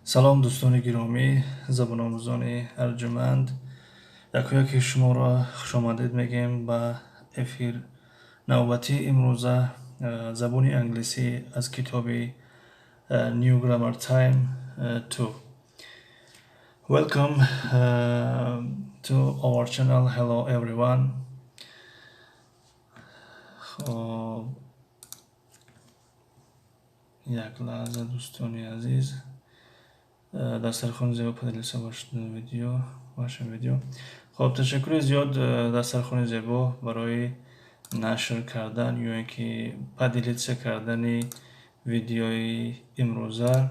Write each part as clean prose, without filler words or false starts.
Салом, дӯстони гиромӣ, забономӯзони арҷуманд. Якояки шуморо хушомадед мегӯем ба эфир навбатии имрӯза, забони англисӣ аз китоби New Grammar Time 2. Welcome to our channel. Hello everyone. Хоб, як лаҳза, дӯстони азиз. Дастархони зебо, поделиться видео, вашим видео. Хоб, ташаккури зиёд, дастархони зебо, барои нашр кардан ё ин ки поделиться кардани видеои имрӯза.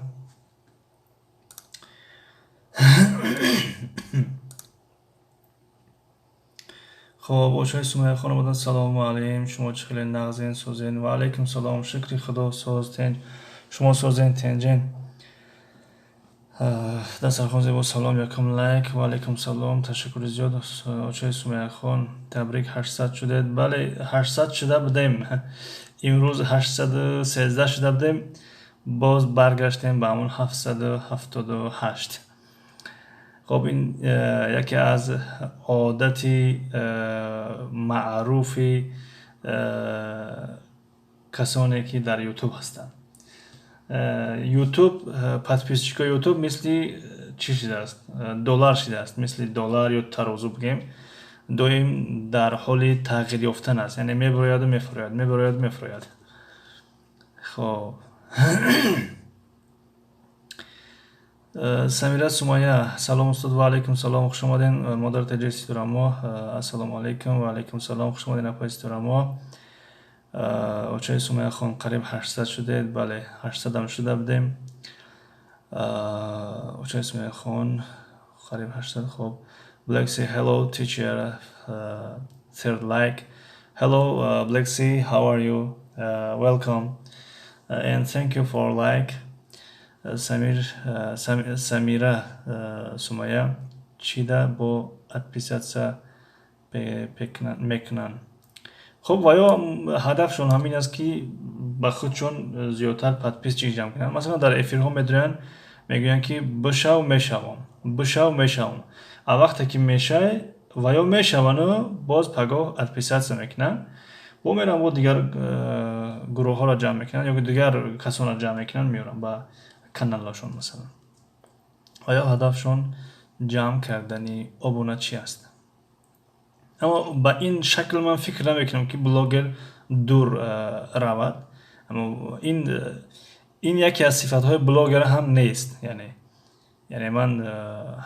Хоб, очаи Сумайяхон омадан. Салому алайкум, шумо чӣ хеле нағзен, созен? Ва алайкум салом, шукри Худо, созтен, шумо созен, тенҷен? Дастархон зебо, салом, якум лайк. Ва алайкум салом, ташаккури зиёд, очаи Сумайяхон. Табрик, 800 шудед. Бале, 800 шуда будем, имрӯз 813 шуда будем, боз баргаштем ба ҳамон 778. Хоб, ин яке аз одати маъруфи касоне ки дар Ютуб ҳастанд. Ютуб, подписчикои Ютуб мисли чӣ шудааст? Доллар шудааст, мисли доллар ё тарозу бигем, доим дар ҳоли тағйир ёфтан аст, яъне мебарояду мефурояд, мебарояду мефурояд. Хоб, Самира Сумайя, салом, устод. Ва алайкум салом, хуш омаден. Модар таҷи Ситорамо, ассалому алайкум. Ва алайкум салом, хуш омаден, апаи Ситорамо. Очаи Сумайяхон, қариб 800 шудед. Бале, 800-ам шуда будем. Очаи Сумайяхон, қариб 800. Хоб, Black Sea, hello teacher, third like. Hello Black Sea, how are you? Welcome and thank you for like. Самир, Самира Сумая, чида бо отписаться мекунанд? Хуб, ва ё ҳадафшон ҳамин аст, ки ба худшон зиёдтар подписчик ҷамъ кунанд. Масалан, дар эфирҳо медоянд, мегӯянд, ки бишав, мешавам, бишав, мешавам. А вақте ки мешай, ва ё мешавану боз пагоҳ отписаться мекунанд, бо мераванд, бо дигар гурӯҳҳоро ҷамъ мекунанд ё дигар касонро ҷамъ мекунанд, меоранд ба каналашон масалан. Ва ё ҳадафшон ҷамъ кардани обуначӣ аст. Аммо ба ин шакл ман фикр намекунам, ки блогер дур равад. Аммо ин яке аз сифатҳои блогер ҳам нест. Яъне ман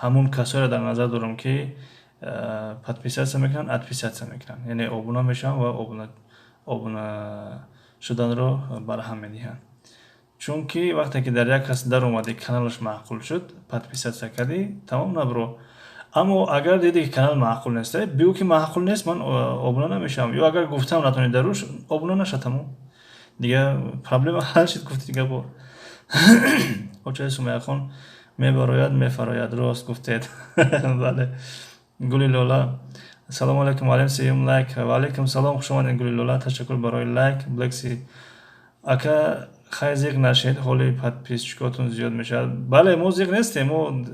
ҳамун касоеро дар назар дорам, ки подписаться мекунанд, отписаться мекунанд, яъне обуна мешаванд ва обуна шуданро барҳам медиҳанд. Чунки вақте ки дар як кас даромадӣ, каналаш маъқул шуд, подписаться кардӣ, тамом, набро. Аммо агар дидӣ, ки канал маъқул нест, бигӯ, ки маъқул нест, ман обуна намешавам. Ё агар гуфтам натонӣ даруш, обуна наша, тамом, дига проблема ҳал шуд, гуфти дига. Бо очаи Сумайяхон, мебарояд, мефарояд, рост гуфтед, бале. Гули Лола, ассалому алайкум, алайкум, сеюм лайк. Ва алайкум салом, хуш омадед, Гули Лола, ташаккур барои лайк. Блекси ака, хай, зиқ нашед, ҳоли подписчикотон зиёд мешавад. Бале, мо зиқ нестем, мо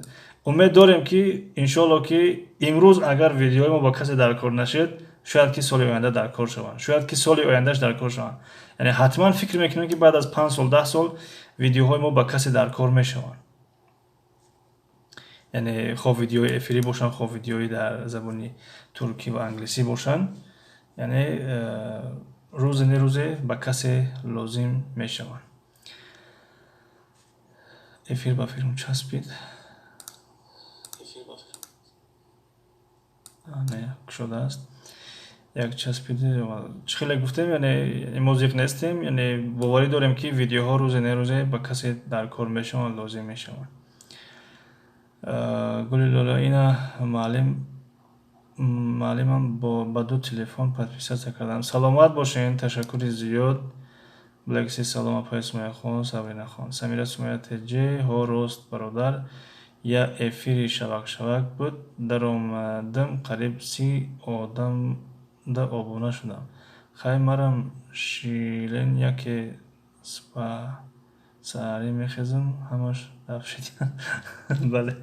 умед дорем, ки иншоалло, ки имрӯз агар видеои мо ба касе дар кор нашед, шояд ки соли оянда дар кор шаванд, шояд ки соли ояндаш дар кор шаванд. Яъне ҳатман фикр мекунем, ки баъд аз 5 сол, 10 сол видеоҳои мо ба касе дар кор мешаванд, яъне хоҳ видеои эфирӣ бошанд, хоҳ видеои дар забони туркӣ ва англисӣ бошанд, яъне рӯзе не рӯзе ба касе лозим мешаванд. Эфир ба филм часпид, не кушодааст, як часпиди. Чӣ хеле гуфтем, яъне мо зиқ нестем, яъне боварӣ дорем, ки видеоҳо рӯзе не рӯзе ба касе дар кор мешаванд, лозим мешаванд. Гули Лола, ина муаллим, муаллимам ба ду телефон подписаться кардам. Саломат бошен, ташаккури зиёд. Блекси, салом, апаи Сумайяхон, Сабринахон. Самира Сумайя теҷе, ҳо, рост, бародар, я эфири шавак-шавак буд, даромадам, қариб 30 одамда обуна шудам. Хай, марам шилен яке. Саҳарӣ мехезам, ҳамаш рафт шид. Бале,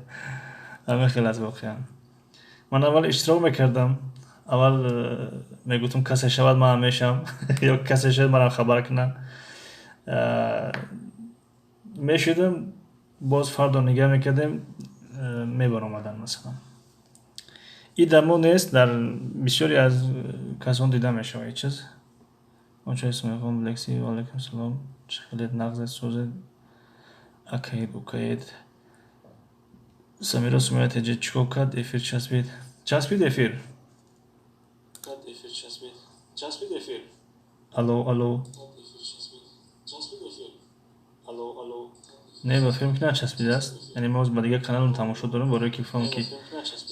ҳамин хел аст воқеан. Ман аввал иштирок мекардам, аввал мегуфтам, касе шавад, ман мешавам, ё касе шавад, манам хабар кунанд. Мешудам, боз фардо нигаҳ мекардем, мебаромаданд, масалан. И дар мо нест, дар бисёре аз касон дида мешавад ин чиз. Оча Исмоилхон Лекси, ва алайкум салом. Чӣ хелед, нағзед, созед, акаед, укаед? Самира Сумая теҷа чӣ кор кард? Эфир часпид? Часпид эфир? Алло, алло. Не, ба филм ки начаспидааст. Яъне мо ба дигар каналам тамошо дорем, барое ки фаҳмам, ки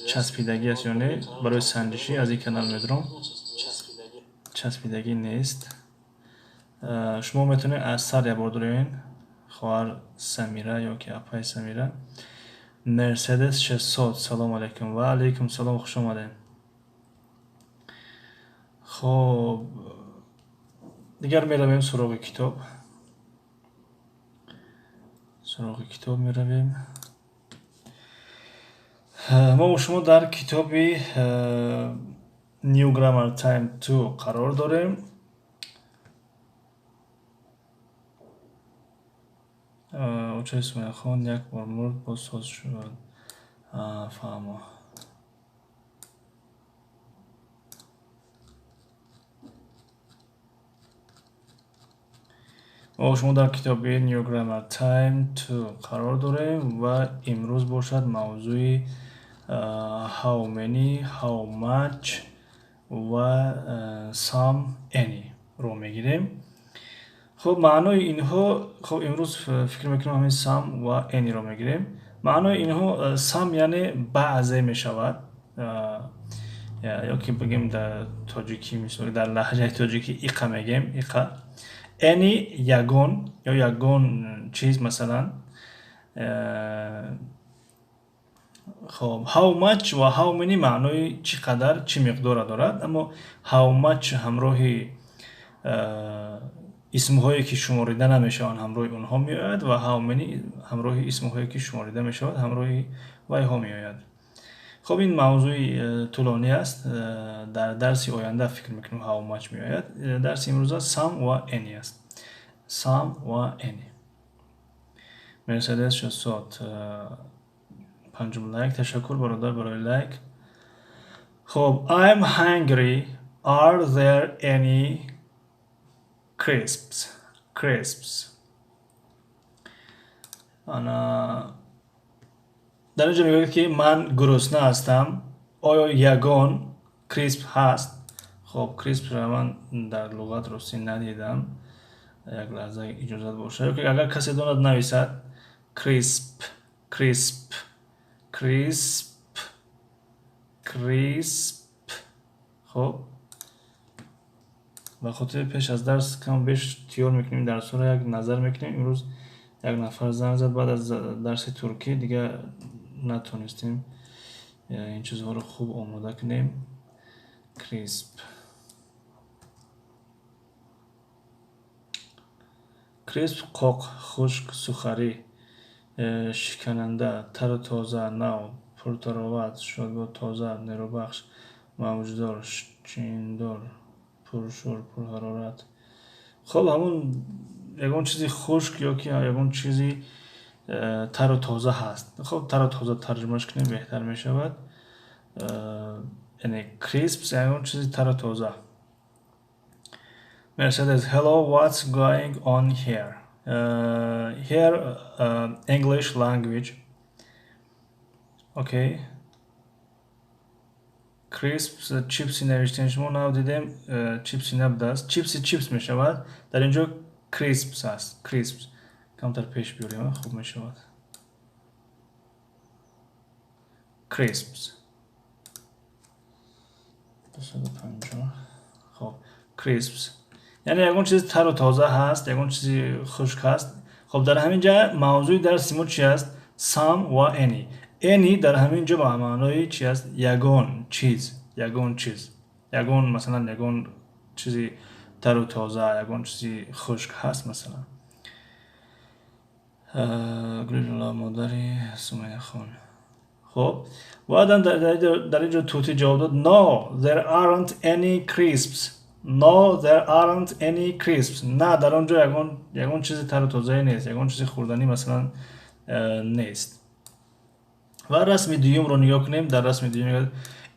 часпидагӣ аст ё не, барои санҷишӣ аз ин канал медурам. Часпидагӣ нест. Шумо метавонед аз сар якбор дуроен, хоҳар Самира ё ки апаи Самира. Мерседес 600, салому алайкум. Ва алайкум салом, хуш омадед. Хоб, дигар меравем суроғи китоб. Суроғи китоб меравем. Мо шумо дар китоби New Grammar Time 2 қарор дорем. Оча Исмоилхон як бор мурд, боз соз шуд. Фаҳмо. Мо шумо дар китоби New Grammar Time 2 қарор дорем ва имрӯз бошад мавзӯи how many, how much ва some, any ро мегирем. Хуб, маънои инҳо, хуб, имрӯз фикр мекунам, ҳамин some ва any ро мегирем. Маънои инҳо, some яъне баъзе мешавад, ё ки бигем дар тоҷикӣ, мисол, дар лаҳҷаи тоҷикӣ иқа мегем, иқа. Any ягон ё ягон чиз, масалан. Хоб, how much ва how many маънои чӣ қадар, чӣ миқдора дорад, аммо how much ҳамроҳи исмҳое, ки шуморида намешаванд, ҳамроҳи онҳо меояд ва how many ҳамроҳи исмҳое, ки шуморида мешавад, ҳамроҳи вайҳо меояд. Хоб, ин мавзӯи тӯлонӣ аст. Дар дарси оянда фикр мекунем, how much меояд. Дарси имрӯза some ва any аст. Some ва any. Мерседес 600, панҷум лайк. Ташаккур, бародар, барои лайк. Хоб, I'm hungry. Are there any crisps? Crisps. Ана, дар инҷо мегӯяд, ки ман гурусна ҳастам, оё ягон crisp ҳаст? Хоб, crisp ро ман дар луғат ростӣ надидам. Як лаҳза иҷозат бошад, ё ки агар касе донад, нависад. Crisp, crisp, crisp, crisp. Хоб, ба хотири пеш аз дарс кам беш тиёр мекунем, дарсҳоро як назар мекунем. Имрӯз як нафар занг зад баъд аз дарси туркӣ, дигар натонистем ин чизҳоро хуб омода кунем. Crisp, crisp: қоқ, хушк, сухарӣ, шикананда, тару тоза, нав, пуртароват, шодбод, тоза, нерӯбахш, мавҷдор, чиндор, пуршӯр, пурҳарорат. Хоб, ҳамун ягон чизи хушк ё ки ягон чизи тару тоза ҳаст. Хоб, тару тоза тарҷумаш кунем, беҳтар мешавад. Яъне crisps ягон чизи тару тоза. Mercedes, hello, what's going on here? Here, English language. Okay. Crisps, чипси навиштем шумо, нав дидем, чипси набудааст. Чипси чипс мешавад. Дар инҷо crisps аст. Crisps. Камтар пеш биёрем, хуб мешавад. Crisps. 250. Хоб, crisps. Яъне ягон чизи тару тоза ҳаст, ягон чизи хушк ҳаст. Хоб, дар ҳамин ҷа мавзӯи дарси мо чи аст? Some ва any. Any дар ҳамин ҷо ба маънои чи аст? Ягон чиз, ягон чиз, ягон, масалан, ягон чизи тару тоза, ягон чизи хушк ҳаст, масалан. Гулилула, модари Сумайяхон. Хоб, баъдан дар ин ҷо тӯтӣ ҷавоб дод: No, there aren't any crisps. No, there aren't any crisps. На, дар он ҷо ягон чизи тару тозае нест, ягон чизи хӯрданӣ, масалан, нест. Ва расми дуюмро нигоҳ кунем. Дар расми дуюм: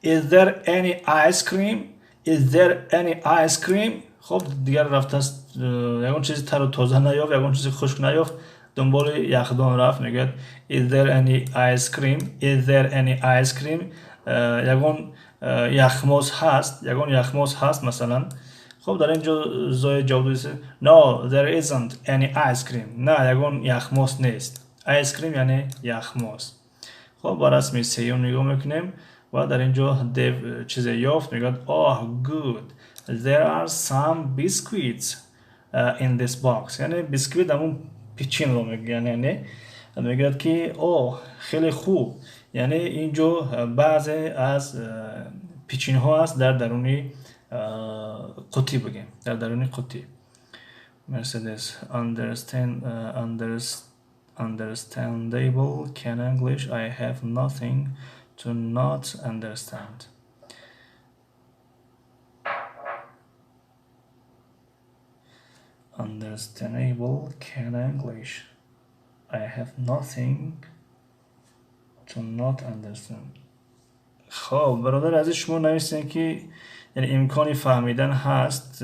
Is there any ice cream? Is there any ice cream? Хоб, дигар рафтааст, ягон чизи тару тоза наёфт, ягон чизи хушк наёфт, дунболи яхдон рафт. Мегӯяд: Is there any ice cream? Is there any ice cream? Ягон яхмоз ҳаст? Ягон яхмоз ҳаст, масалан? Хоб, дар ин ҷо Зоя ҷавоб дод: No, there isn't any ice cream. На, ягон яхмоз нест. Ice cream яъне яхмоз. Хоб, ба расми сеюм нигоҳ мекунем ва дар ин ҷо Дев чизе ёфт. Мегӯяд: Oh, good, there are some biscuits in this box. Яъне бисквит ҳамун печеньеро мегӯянд. Яъне мегӯяд, ки о, хеле хуб, яъне ин ҷо баъзе аз печеньеҳо аст дар даруни қутӣ, бигем, дар даруни қутӣ. Мерседес understandable can English. I have nothing to not understand. Understandable can English. I have nothing to not understand. Хоб, бародари азиз, шумо нависем, ки яъне имкони фаҳмидан ҳаст.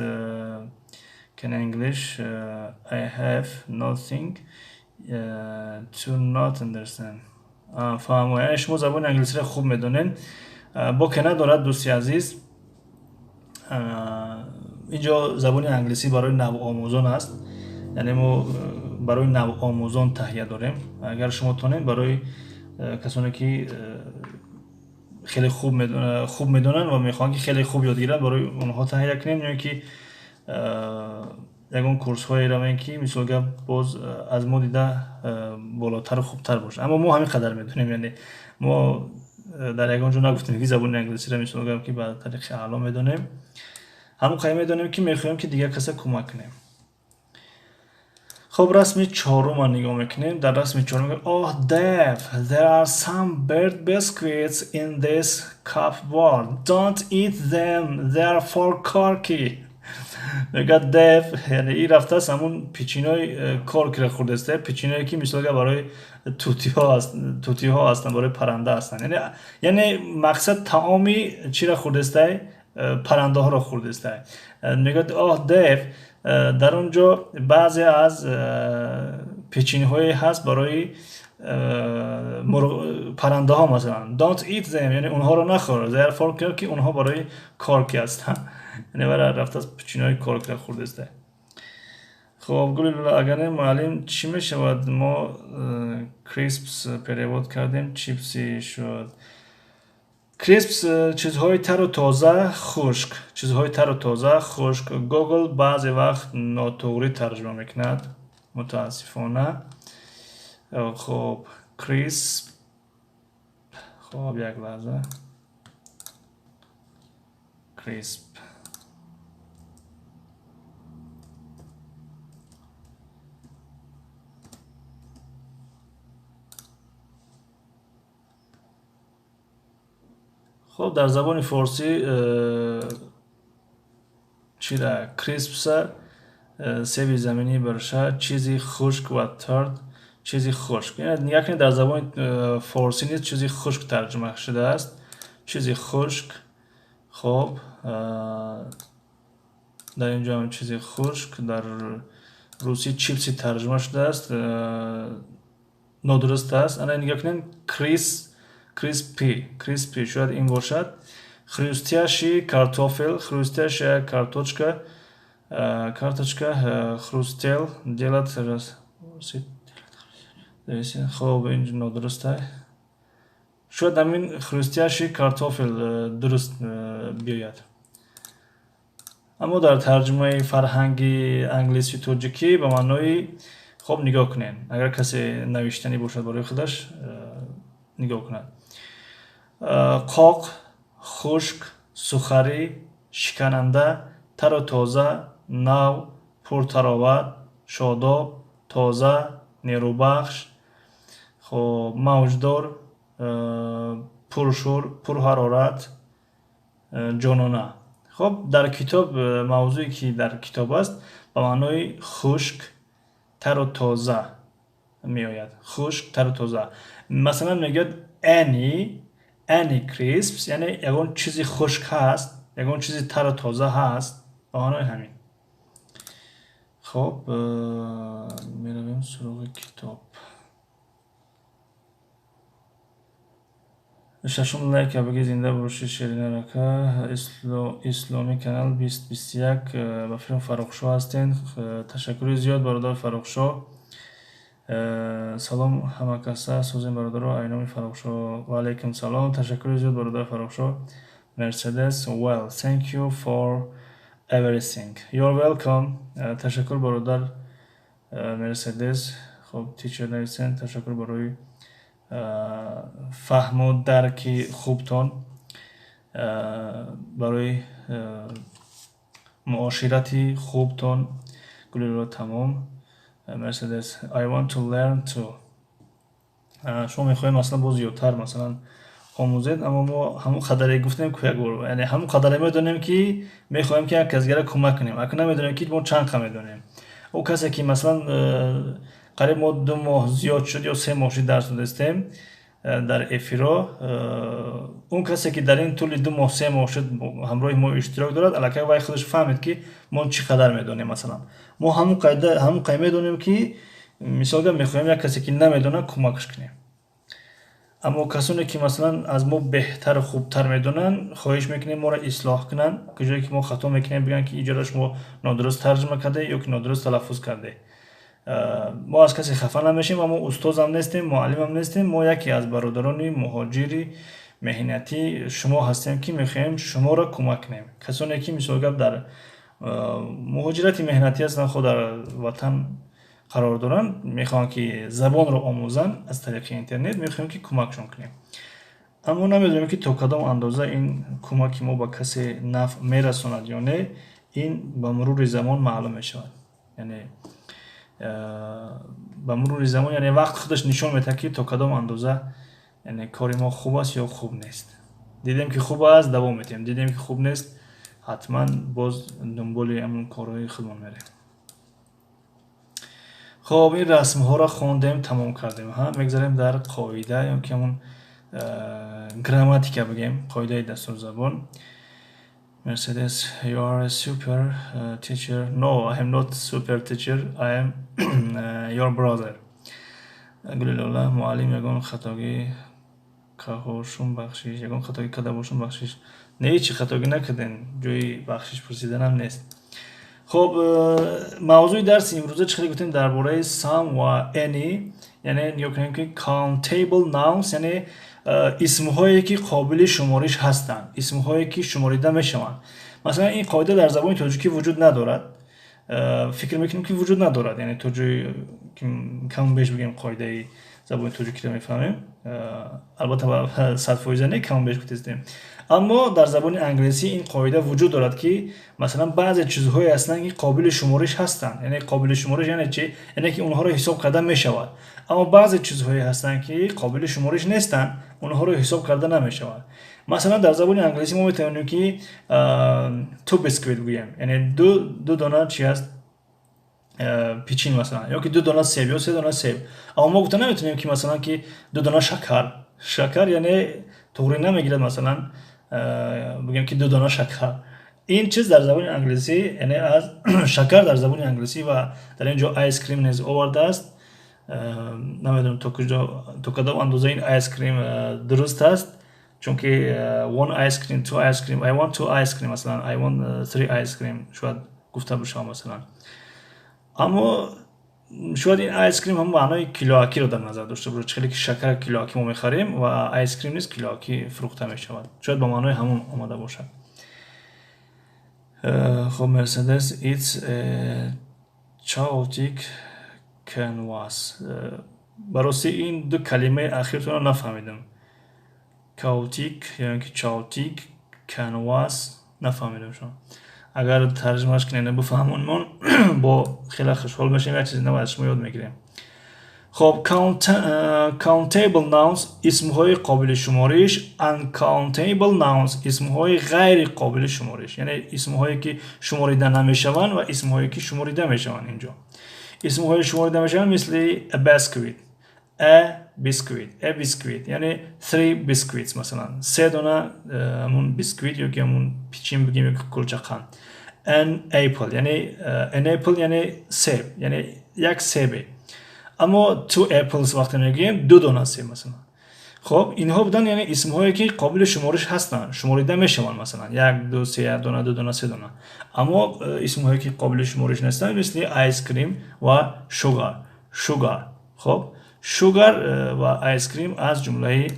Can English, I have nothing to not understand. Фаҳмо, яъне шумо забони англисиро хуб медонед. Боке надорад, дӯсти азиз, инҷо забони англисӣ барои навомӯзон аст, яъне мо барои навомӯзон таҳия дорем. Агар шумо тонед, барои касоне ки хеле хуб медонанд ва мехоҳанд, ки хеле хуб ёд гиранд, барои онҳо таҳия кунем ё ки ягон курсҳое равем, ки мисол гап, боз аз мо дида болотару хубтар бошад. Аммо мо ҳамин қадар медонем, яъне мо дар ягон ҷо нагуфтем, ки забони англисиро, мисол гап, ки ба тариқи аъло медонем. Ҳамон қадр медонем, ки мехоҳем, ки дигар каса кӯмак кунем. Хоб, расми чорума нигоҳ мекунем. Дар расми чорум: Oh, Dev, there are some bird biscuits in this cupboard. Don't eat them, they are for Corky. Мегӯяд Дев, яъне ин рафтааст, ҳамун печеньеҳои Коркиро хӯрдааст, печеньеҳое ки, мисол, барои тӯтиҳо ҳастанд, барои парранда ҳастанд. Яъне мақсад таоми чиро хӯрдастай? Паррандаҳоро хӯрдастай. Мегӯяд: Oh, Дев, дар он ҷо баъзе аз печеньеҳое ҳаст барои паррандаҳо, масалан. Don't eat them, яъне онҳоро нахӯр. They are for, ки онҳо барои Корки ҳастанд. Яъне вара рафтааст, печеньеҳои Коркиро хӯрдастай. Хоб, Гули, агар не, муаллим, чӣ мешавад? Мо crisps перевод кардем, чипси шуд. Crisps чизҳои тару тоза, хушк, чизҳои тару тоза, хушк. Гугл баъзе вақт нотуғрӣ тарҷума мекунад, мутаассифона. Хоб, crisp. Хоб, як лаҳза. Crisp. Хоб, дар забони форсӣ чира, crisps а, себи заминӣ барша, чизи хушк ва тард, чизи хушк. Нигоҳ кунед, дар забони форсӣ низ чизи хушк тарҷума шудааст, чизи хушк. Хоб, дар ин ҷо ҳам чизи хушк. Дар русӣ чипси тарҷума шудааст, нодуруст аст. Ана, нигоҳ кунед, crispy, crispy шояд ин бошад. Хрустящий картофель, хрустящая карточка, карточка, хрустел делать. Хоб, ин нодуруст аст. Шояд ҳамин хрустящий картофель дуруст биёяд. Аммо дар тарҷумаи фарҳанги англисию тоҷикӣ ба маънои, хоб, нигоҳ кунед, агар касе навиштанӣ бошад, барои худаш нигоҳ кунад: қоқ, хушк, сухарӣ, шикананда, тару тоза, нав, пуртароват, шодоб, тоза. Нерӯбахш, хоб, мавҷдор, пуршӯр, пурҳарорат, ҷонона. Хоб, дар китоб мавзӯе ки дар китоб аст, ба маънои хушк, тару тоза меояд. Хушк, тару тоза. Масалан, мегӯяд any crisps, яъне ягон чизи хушк ҳаст, ягон чизи тару тоза ҳаст, ба маънои ҳамин. Хоб, меравем суроғи китоб. Шашум лайк абаги, зинда бошӣ, Ширина рака. Исломӣ канал 2021, ба филм Фаррухшоҳ ҳастен. Ташаккури зиёд, бародар Фаррухшоҳ. Салом ҳама каса, созем бародаро, айноми Фаррухшоҳ. Ва алайкум салом, ташаккури зиёд, бародар Фаррухшоҳ. Мерседес, well, thank you for everything. You're welcome. Ташаккур, бародар Мерседес. Хоб, teacher нависен, ташаккур барои фаҳму дарки хубтон, барои муоширати хубтон. Гулило, тамом. Мерседес, I want to learn too. Шумо мехоҳед, масалан, боз зиёдтар, масалан, омӯзед, аммо мо ҳамон қадаре гуфтем ку як бор, яъне ҳамон қадаре медонем, ки мехоҳем ки як касгара кӯмак кунем. Акун намедонем, ки мо чанд қа медонем. Ӯ касе ки, масалан, қариб мо 2 моҳ зиёд шуд ё 3 моҳ шуд дарс додастем дар эфиро, он касе ки дар ин тӯли 2 моҳ, 3 моҳ шуд ҳамроҳи мо иштирок дорад, аллакай вай худаш фаҳмид, ки мо чӣ қадар медонем. Масалан, мо ҳамон қай медонем, ки мисолга мехоҳем як касе ки намедонад, кӯмакаш кунем. Аммо касоне ки, масалан, аз мо беҳтару хубтар медонанд, хоҳиш мекунем моро ислоҳ кунанд, куҷое ки мо хато мекунем, бигӯянд, ки иҷора шумо нодуруст тарҷума карде ё ки нодуруст талаффуз карде. Мо аз касе хафа намешем ва мо устозам нестем, муаллимам нестем. Мо яке аз бародарони муҳоҷири меҳнатӣ шумо ҳастем, ки мехоҳем шуморо кӯмак кунем. Касоне ки, мисол гап, дар муҳоҷирати меҳнатӣ ҳастанд, худ дар ватан қарор доранд, мехоҳанд ки забонро омӯзанд аз тариқи интернет, мехоҳем ки кӯмакшон кунем. Аммо намедонем, ки то кадом андоза ин кӯмаки мо ба касе нафъ мерасонад ё не. Ин ба мурури замон маълум мешавад, яъне ба мурури замон, яъне вақт худаш нишон медиҳад, ки то кадом андоза, яъне, кори мо хуб аст ё хуб нест. Дидем, ки хуб аст, давом медиҳем, дидем, ки хуб нест, ҳатман боз дунболи ҳамон корҳои худмон мерем. Хоб, ин расмҳоро хондем, тамом кардем. Ҳа, мегзарем дар қоида ё ки ҳамон грамматика бигем, қоидаи дастурзабон. Mercedes, you are a super teacher. No, I am not super teacher. I am your brother. Гулилола, муаллим, ягон хатогӣ каҳошум бахшиш, ягон хатогӣ карда бошум, бахшиш. Не, ҳечи хатогӣ накардем, ҷои бахшиш пурсиданам нест. Хоб, мавзӯи дарси имрӯза, чӣ хеле гуфтем, дар бораи some ва any, яъне нигоҳ кунем, ки countable nouns, яъне исмҳое ки қобили шумориш ҳастанд, исмҳое ки шуморида мешаванд. Масалан, ин қоида дар забони тоҷикӣ вуҷуд надорад. Фикр мекунем, ки вуҷуд надорад, яъне то ҷои каму беш бигем, қоидаи забони тоҷикиро мефаҳмем, албатта 100% не, каму беш гуфтестем. Аммо дар забони англисӣ ин қоида вуҷуд дорад, ки масалан баъзе чизҳое ҳастанд, ки қобили шумориш ҳастанд. Яъне қобили шумориш яъне чи? Яъне ки онҳоро ҳисоб карда мешавад. Аммо баъзе чизҳое ҳастанд, ки қобили шумориш нестанд, онҳоро ҳисоб карда намешавад. Масалан, дар забони англисӣ мо метавонем, ки two biscuit гӯем, яъне ду дона чи аст, пичин, масалан, ё ки ду дона себ ё се дона себ. Аммо мо гуфта наметавонем, ки масалан, ки ду дона шакар. Шакар, яъне, туғри намегирад, масалан, бигӯем, ки ду дона шакар. Ин чиз дар забони англисӣ, яъне аз шакар дар забони англисӣ ва дар ин ҷо ice cream низ овардааст. Намедонам, то куҷо, то кадом андоза ин ice cream дуруст аст, чунки one ice cream, two ice cream, I want two ice cream, масалан, I want three ice cream шояд гуфта бошам, масалан. Аммо шояд ин ice cream ҳам маънои килоакиро дар назар дошта бошад, хеле ки шакар килоакӣ мо мехарем ва ice cream низ килоакӣ фурӯхта мешавад, шояд ба маънои ҳамон омада бошад. Хоб, Мерседес, it's chaotic canvas. Ба ростӣ, ин ду калимаи ахиртонро нафаҳмидам, chaotic ё ин ки chaotic canvas, нафаҳмидам. Шумо агар тарҷумааш кунед, бифаҳмонмон, бо хеле хушҳол мешавем, як чизи нав аз шумо ёд мегирем. Хоб, countable nouns, исмҳои қобили шумориш, uncountable nouns, исмҳои ғайри қобили шумориш, яъне исмҳое, ки шуморида намешаванд, ва исмҳое, ки шуморида мешаванд. Инҷо исмҳои шуморида мешаванд, мисли a biscuit, a biscuit, a biscuit, яъне three biscuits, масалан, се дона ҳамун бисквит ё ки ҳамун пичин бигем ё ки кулчақанд. An apple, яъне an apple, яъне себ, яъне як себе. Аммо two apples вақте мегӯем, ду дона себ, масалан. Хоб, инҳо буданд, яъне исмҳое, ки қобили шумориш ҳастанд, шуморида мешаванд, масалан, як, ду, се, як дона, ду дона, се дона. Аммо исмҳое, ки қобили шумориш нестанд, мисли ice cream ва sugar. Sugar, хоб, sugar ва ice cream аз ҷумлаи,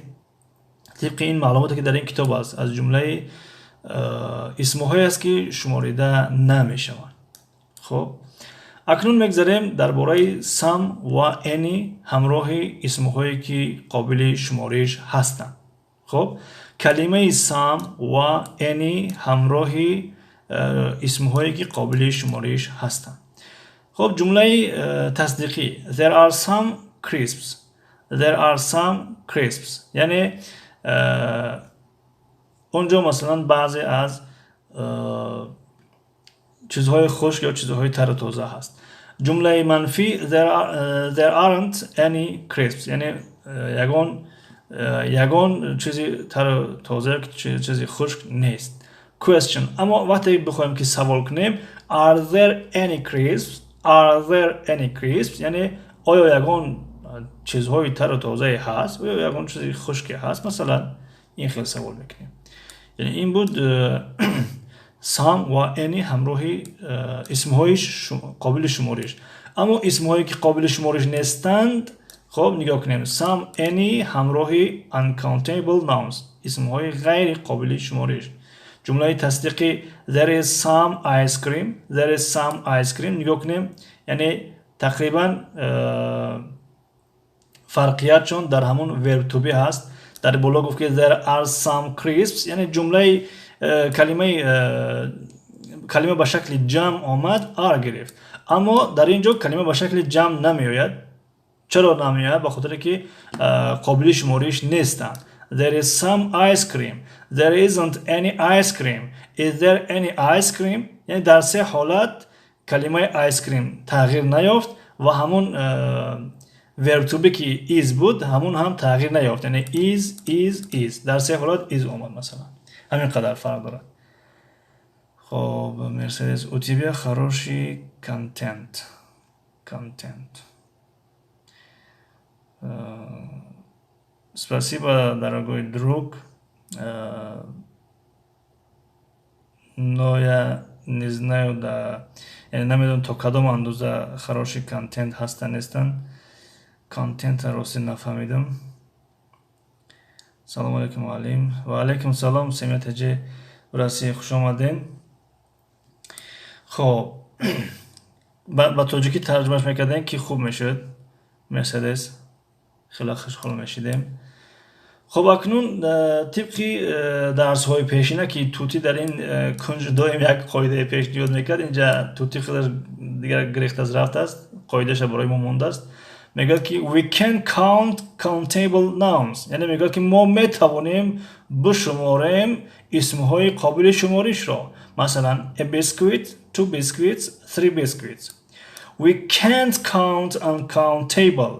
тибқи ин маълумоте, ки дар ин китоб аст, аз ҷумлаи исмҳое аст, ки шуморида намешаванд. Хоб, акнун мегзарем дар бораи some ва any ҳамроҳи исмҳое, ки қобили шумориш ҳастанд. Хоб, калимаи some ва any ҳамроҳи исмҳое, ки қобили шумориш ҳастанд. Хоб, ҷумлаи тасдиқӣ: There are some crisps. There are some crisps, яъне он ҷо, масалан, баъзе аз чизҳои хушк ё чизҳои тару тоза ҳаст. Ҷумлаи манфӣ: There aren't any crisps, яъне ягон чизи тару тоза, чизи хушк нест. Question: аммо вақте бихоҳем, ки савол кунем: Are there any crisps? Are there any crisps? Яъне оё ягон чизҳои тару тозае ҳаст, оё ягон чизи хушке ҳаст, масалан, ин хел савол мекунем. Яъне ин буд some ва any ҳамроҳи исмҳои қобили шумориш. Аммо исмҳое, ки қобили шумориш нестанд, хоб, нигоҳ кунем: some, any ҳамроҳи uncountable nouns, исмҳои ғайри қобили шумориш. Ҷумлаи тасдиқи: There is some ice cream. There is some ice cream. Нигоҳ кунем, яъне тақрибан фарқиятшон дар ҳамон verb to be ҳаст. Дар боло гуфт, ки there are some crisps, яъне ҷумлаи калима ба шакли ҷамъ омад, are гирифт. Аммо дар ин ҷо калима ба шакли ҷамъ намеояд. Чаро намеояд? Ба хотире ки қобили шумориш нестанд. There is some ice cream. There isn't any ice cream. Is there any ice cream? Яъне дар се ҳолат калимаи ice cream тағйир наёфт ва ҳамун verb to be, ки is буд, ҳамун ҳам тағйир наёфт, яъне is, is, is, дар се ҳолат is омад, масалан, ҳамин қадар фарқ дорад. Хоб, Мерседес, у тебя хороший контент. Контент. Спасибо, дорогой друг, но я не знаю, да, яъне намедонам, то кадом андоза хороший контент ҳастан, нестан. Контентро ростӣ нафаҳмидам. Салому алайкум, муаллим. Ва алайкум салом, Семия Таҷи Раси, хуш омадем. Хоб, ба тоҷикӣ тарҷумаш мекардем, ки хуб мешуд, Мерседес, хеле хушҳол мешидем. Хоб, акнун тибқи дарсҳои пешина, ки тутӣ дар ин кунҷ доим як қоидае пешниҳод мекард, инҷа тутӣ худаш дигар гирехт аз рафтааст, қоидаша барои мо мондааст. Мегӯяд, ки we can count countable nouns, яъне мегӯяд, ки мо метавонем бишуморем исмҳои қобили шуморишро, масалан, a biscuit, two biscuits, three biscuits. We can't count uncountable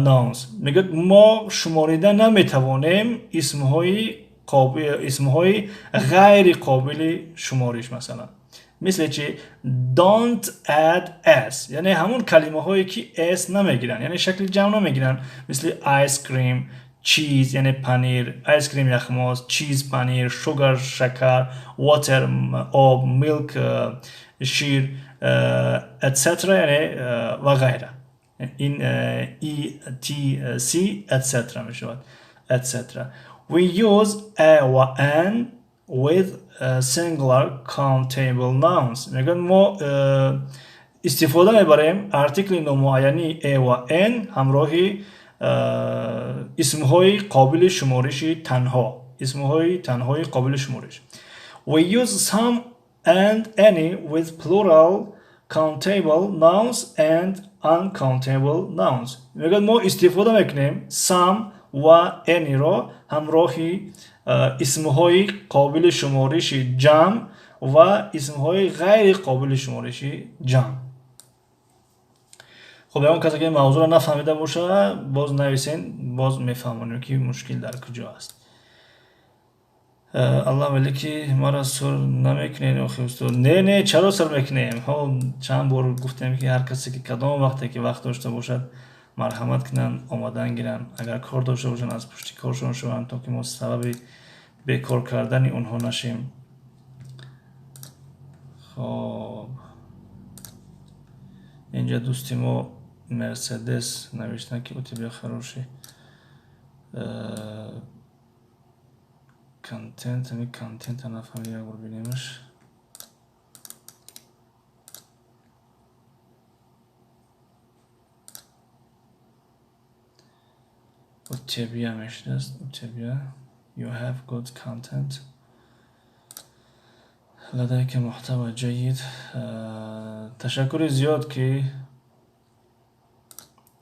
nouns. Мегӯяд, мо шуморида наметавонем исмҳои ғайри қобили шумориш, масалан, мисли чи? Don't add s, яъне ҳамон калимаҳое, ки s намегиранд, яъне шакли ҷамъ намегиранд, мисли ice cream, cheese, яъне панир, ice cream яхмоз, cheese панир, sugar шакар, water об, milk шир, etc, яъне ва ғайра. Ин e t c etc мешавад, etc. We use a ва an with singular countable nouns. Мегӯяд, мо истифода мебарем артикли номуайяни a ва an ҳамроҳи исмҳои қобили шумориши танҳо, исмҳои танҳои қобили шумориш. We use some and any with plural. Countable nouns and uncountable nouns. Мегӯяд, мо истифода мекунем some ва any-ро ҳамроҳи исмҳои қобили шумориши ҷамъ ва исмҳои ғайри қобили шумориши ҷамъ. Хуб, ягон касе ки мавзӯъро нафаҳмида боша, боз нависен, боз мефаҳмонем, ки мушкил дар куҷо аст. Аллоҳ вале ки маро сур намекунед, охи устод. Не, не, чаро сур мекунем? Ҳо, чанд бор гуфтем, ки ҳар касе ки кадом вақте ки вақт дошта бошад, марҳамат кунанд, омадан гиранд. Агар кор дошта бошанд, аз пушти коршон шаванд, то ки мо сабаби бекор кардани онҳо нашем. Хоб, инҷа дӯсти мо Мерседес навиштан, ки у тебя хороший контент. Ами контента нафаҳмидем, як бор бинемаш. У тебя мешудааст, у тебя, you have good content, لديك محتوى جيد. Ташаккури зиёд, ки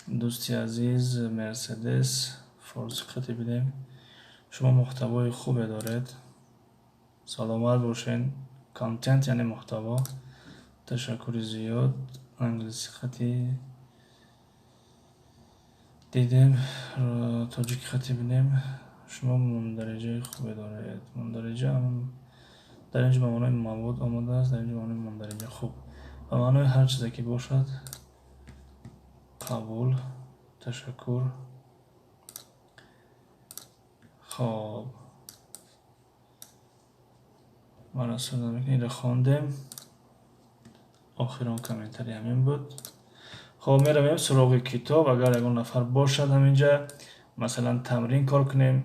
дӯсти азиз Мерседес, форсӣ қати бидем, шумо муҳтавои хубе доред, саломат бошед. Контент яъне муҳтаво. Ташаккури зиёд. Англиси хати дидем, тоҷики хати бинем. Шумо мундариҷаи хубе доред. Мундариҷа дар инҷо ба маънои мавод омадааст, дар инҷо ба маънои мундариҷа. Хуб, ба маънои ҳар чизе ки бошад, қабул, ташаккур. Хоб, маро сур намекунед, инро хондем. Охирон комментарий ҳамин буд. Хоб, меравем суроғи китоб. Агар ягон нафар бошад, ҳаминҷа масалан тамрин кор кунем.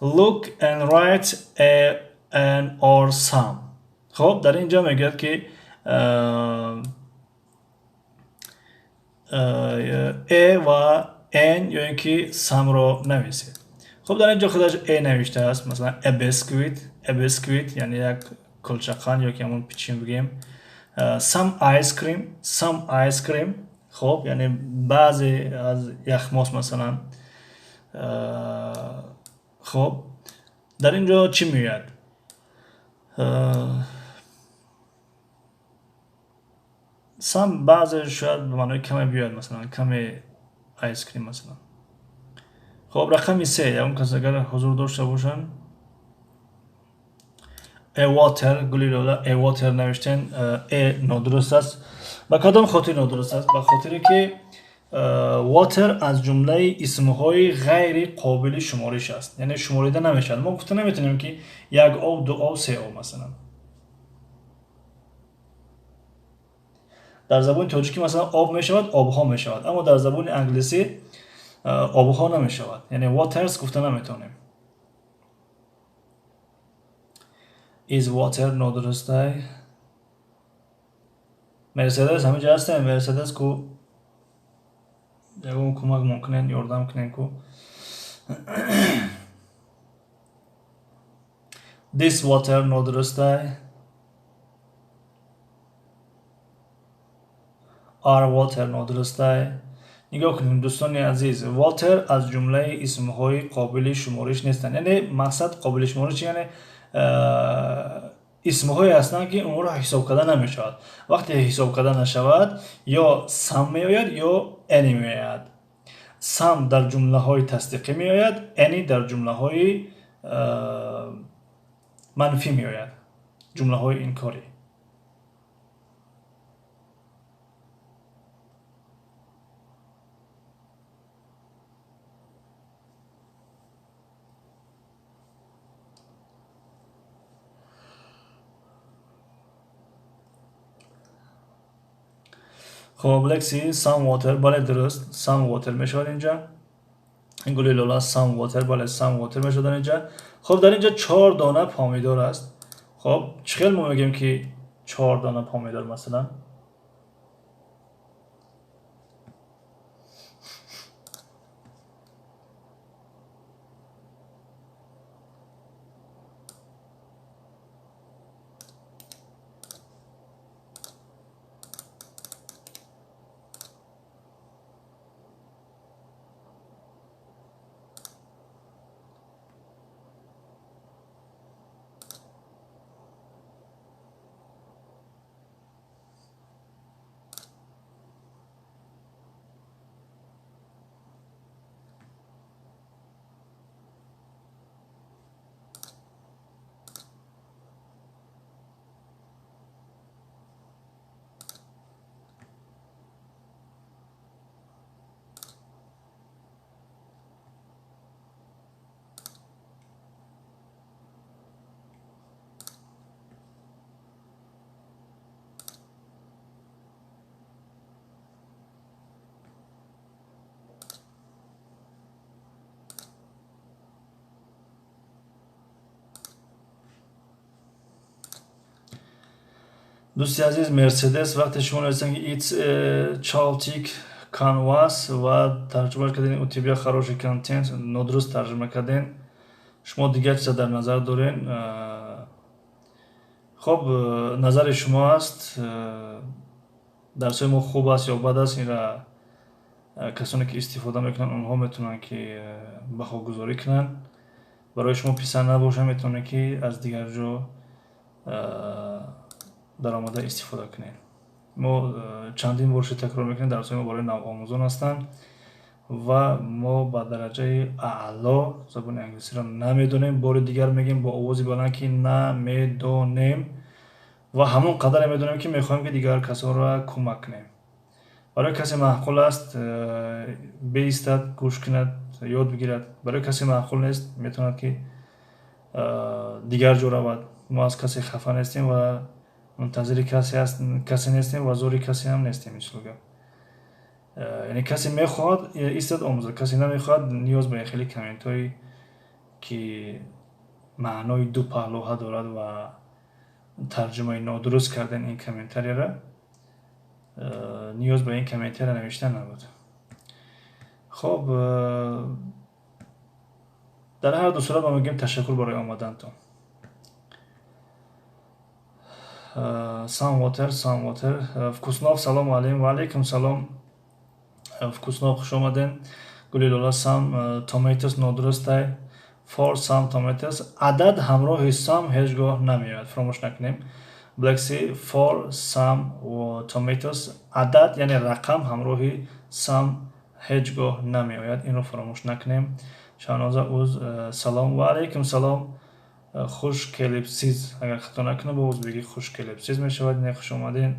Look and write a, an or some. Хоб, дар инҷа мегӯяд, ки a ва an ё ин ки some-ро нависед. Хуб, дар инҷо худаш a навиштааст, масалан a biscuit, a biscuit яъне як кулчақанд ё ки ҳамон пичин бигӯем. Some ice cream, some ice cream, хуб, яъне баъзе аз яхмос масалан. Хуб, дар ин ҷо чӣ меояд? Some баъзе шояд ба маънои каме биёяд, масалан каме ice cream масалан. Хоб, рақами се, ягон кас агар ҳузур дошта бошанд. A water, гули лола, a water навиштен, a нодуруст аст. Ба кадом хотир нодуруст аст? Ба хотире ки water аз ҷумлаи исмҳои ғайри қобили шумориш аст, яъне шуморида намешавад. Мо гуфта наметавонем, ки як об, ду об, се об масалан. Дар забони тоҷикӣ масалан об мешавад, обҳо мешавад, аммо дар забони англисӣ обҳо намешавад, яъне waters гуфта наметавонем. Is water нодурустай. Мерседес ҳаминҷа ҳастем? Мерседес ку, ягон кӯмак мумкунен, ёрдам кунен ку. This water нодурустай. Are water нодурустай. Нигоҳ кунем, дӯстони азиз, water аз ҷумлаи исмҳои қобили шумориш нестанд, яъне мақсад қобили шумориш, яъне исмҳое ҳастанд, ки онҳоро ҳисоб карда намешавад. Вақте ҳисоб карда нашавад, ё some меояд, ё any меояд. Some дар ҷумлаҳои тасдиқӣ меояд, any дар ҷумлаҳои манфӣ меояд, ҷумлаҳои инкорӣ. Хоб, лекси, some water, бале, дуруст, some water мешавад инҷа. Гули лола, some water, бале, some water мешавад дар инҷа. Хоб, дар инҷа чор дона помидор аст. Хоб, чӣ хел мо мегӯем, ки чор дона помидор масалан? Дӯсти азиз, Мерседес, вақте шумо нависанд, ки it's chaotic canvas ва тарҷума кардем у тебя хороший контент, нодуруст тарҷума кардем. Шумо дигар чиза дар назар дорен. Хоб, назари шумо аст, дарсҳои мо хуб аст ё бад аст, инра касоне ки истифода мекунанд, онҳо метавонанд ки баҳогузорӣ кунанд. Барои шумо писанд набошад, метавонед ки аз дигар ҷо даромада истифода кунед. Мо чандин бор шуд такрор мекунем, дарсҳои мо барои навомӯзон ҳастанд ва мо ба дараҷаи аъло забони англисиро намедонем. Бори дигар мегӯем бо овози баланд, ки намедонем ва ҳамон қадаре медонем, ки мехоҳем ки дигар касонро кӯмак кунем. Барои касе маъқул аст, биистад, гӯш кунад, ёд бигирад. Барои касе маъқул нест, метавонад ки дигар ҷо равад. Мо аз касе хафа нестем ва мунтазири касе нестем ва зори касе ҳам нестем. Мисол гап, яъне касе мехоҳад истад, омӯзад, касе намехоҳад, ниёз ба хеле комментҳое ки маънои ду паҳлӯҳа дорад ва тарҷумаи нодуруст кардан ин комментарияра, ниёз ба ин комментария навиштан набуд. Хоб, дар ҳар ду сурат мо мегӯем ташаккур барои омадантон. Some water, some water. Вкуснов, салом алейкум. Ва алейкум салом. Вкуснов, хуш омаден. Гули лола, some tomatoes нодурустай. For some tomatoes. Адад ҳамроҳи some ҳеҷ гоҳ намеояд, фаромӯш накунем. Black Sea, for some tomatoes. Адад, яъне рақам ҳамроҳи some ҳеҷ гоҳ намеояд, инро фаромӯш накунем. Шаҳноза уз, салом. Ва алейкум салом. Хуш келибсиз, агар хато накунам, бо узбекӣ хуш келибсиз мешавад. Не, хуш омаден.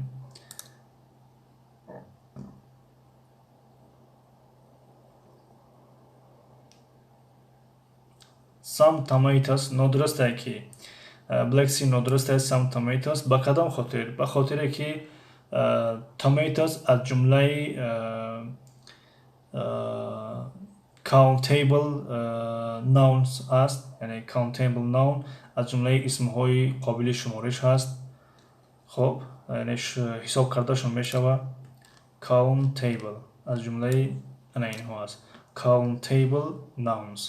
Some tomatoes нодурустае ки Black Sea нодуруст аст. Some tomatoes ба кадом хотир? Ба хотире ки tomatoes аз ҷумлаи countable nouns аст, яъне countable noun аз ҷумлаи исмҳои қобили шумориш ҳаст. Хоб, яъне ҳисоб кардашон мешавад. Countable аз ҷумлаи ана инҳо аст. Countable nouns,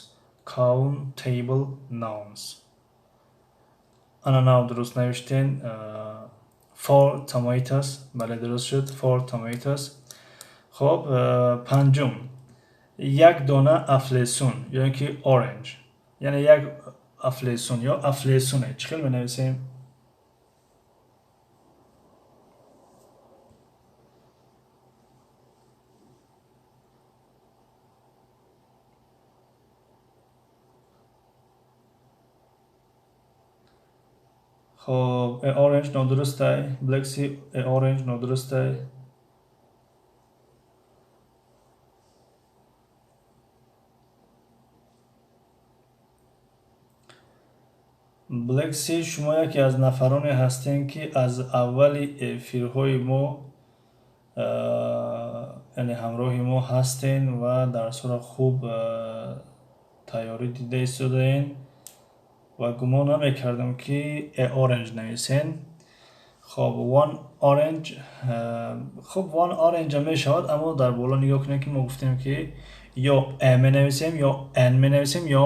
countable nouns. Ана нав дуруст навиштен. Four tomatoes, бале, дуруст шуд. Four tomatoes. Хоб, панҷум, як дона афлесун ё ин ки orange, яъне як афлесун ё афлесуне чӣ хел менависем? Хоб, orange нодурустай. Black Sea, orange нодурустай. Black Sea, шумо яке аз нафароне ҳастем, ки аз аввали эфирҳои мо, яъне ҳамроҳи мо ҳастен ва дарсҳоро хуб тайёрӣ дида истодаен ва гумон намекардам, ки orange нависен. Хоб, one orange. Хоб, one orange мешавад, аммо дар боло нигоҳ кунем, ки мо гуфтем, ки ё a менависем, ё an менависем, ё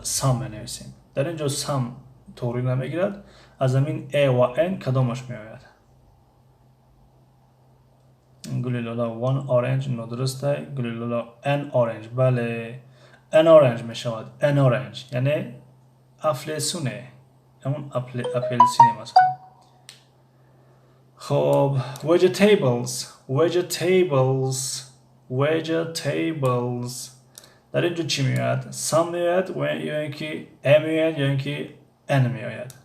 some менависем. Дар ин ҷо some тоғрӣ намегирад. Аз ҳамин a ва an кадомаш меояд? Гули лола, one orange нодурустай. Гули лола, an orange. Бале, an orange мешавад. An orange яъне афлесуне, ҳамон апелсине масалан. Хоб, vegetables, vegetables, vegetables. Дар ин ҷо чӣ меояд? Some меояд ё ин ки a меояд, ё ин ки an меояд?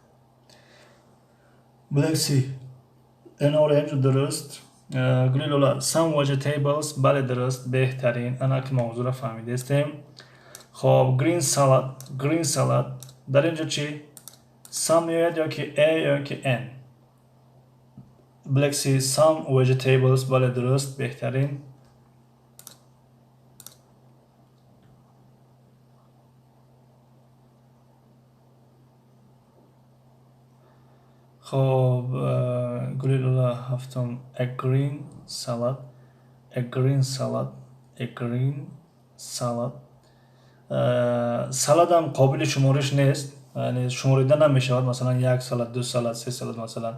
Black Sea, an orange дуруст. Гули лола, some vegetables, бале, дуруст, беҳтарин. Ана ки мавзӯъро фаҳмидастем. Хоб, green salad, green salad. Дар ин ҷо чӣ? Some меояд ё ки a ё ки an? Black Sea, some vegetables, бале, дуруст, беҳтарин. Хоб, гули лӯла, ҳафтум, a green salad, a green salad, a green salad. Саладам қобили шумориш нест, яъне шуморида намешавад, масалан як салат, ду салат, се салат масалан.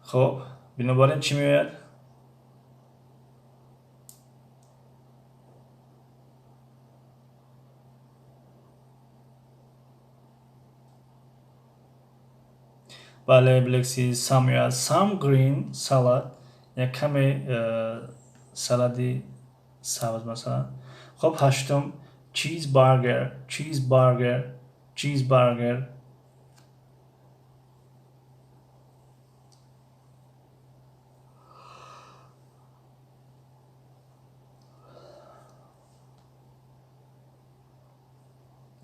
Хоб, бинобар ин чӣ меояд? Бале, Блекси, some меояд. Some green salad, як каме салади сабз масалан. Хоб, ҳаштум, cheeseburger, cheeseburger, cheeseburger.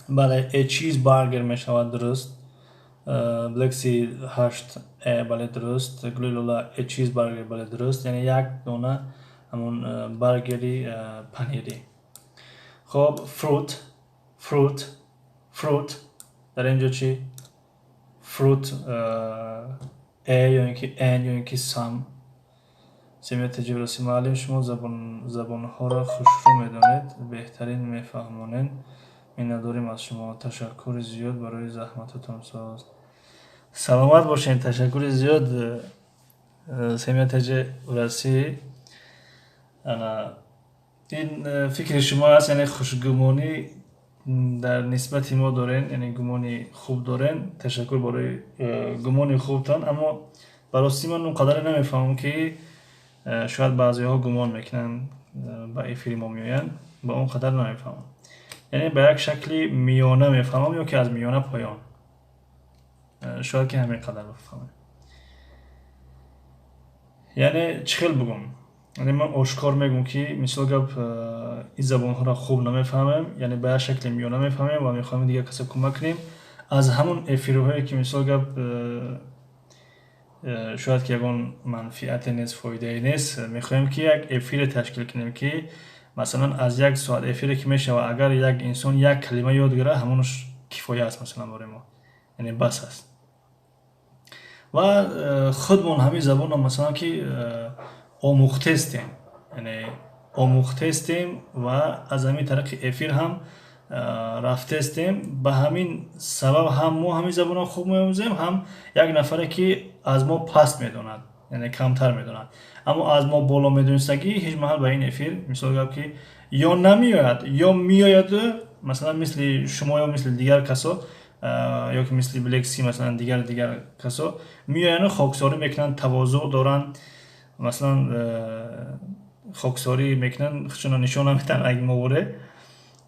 Бале, a cheeseburger мешавад дуруст. Блекси, ҳашт э, бале, дуруст. Гули лӯла, a cheeseburger, бале, дуруст, яъне як дона ҳамон баргери панирӣ. Хоб, fruit, fruit, fruit. Дар ин ҷо чӣ? Fruit, a ё ин ки an ё ин ки some? Семия таҷрибаси муаллим, шумо забонҳоро хушрӯ медонед, беҳтарин мефаҳмонед, миннатдорим аз шумо, ташаккури зиёд барои заҳматотон. Соз, саломат бошед, ташаккури зиёд, Семия Таҷраси. Ана ин фикри шумо аст, яъне хушгумонӣ дар нисбати мо дорен, яъне гумони хуб дорен. Ташаккур барои гумони хубтон, аммо ба ростӣ ман он қадаре намефаҳмам, ки шояд баъзеҳо гумон мекунанд, ба эфири мо меоянд, ба он қадар намефаҳмам, яъне ба як шакли миёна мефаҳмам ё ки аз миёна поён, шояд ки ҳамин қадар бифаҳмам. Яъне чӣ хел бугум, яъне ман ошкор мегӯм, ки мисол гап, ин забонҳоро хуб намефаҳмем, яъне ба як шакли миёна мефаҳмем ва мехоҳем дигар каса кӯмак кунем. Аз ҳамон эфирҳое ки мисол гап, шояд ки ягон манфиате нест, фоидае нест, мехоҳем ки як эфире ташкил кунем, ки масалан аз як соат эфире ки мешавад, агар як инсон як калима ёд гирад, ҳамонаш кифоя аст масалан барои мо, яъне бас аст. Ва худмон ҳамин забонро масалан ки омӯхтестем, яъне омӯхтестем ва аз ҳамин тариқи эфир ҳам рафтестем. Ба ҳамин сабаб ҳам мо ҳамин забонро хуб меомӯзем, ҳам як нафаре ки аз мо паст медонад, яъне камтар медонад, аммо аз мо боло медонистагӣ, ҳеҷ маҳал ба ин эфир мисол гап ки ё намеояд, ё меояду масалан мисли шумо ё мисли дигар касо ё ки мисли Блекси масалан, дигар касо меояну хоксорӣ мекунанд, тавозӯъ доранд, масалан хоксорӣ мекунанд, худшонро нишон наметаҳанд, аги моворе,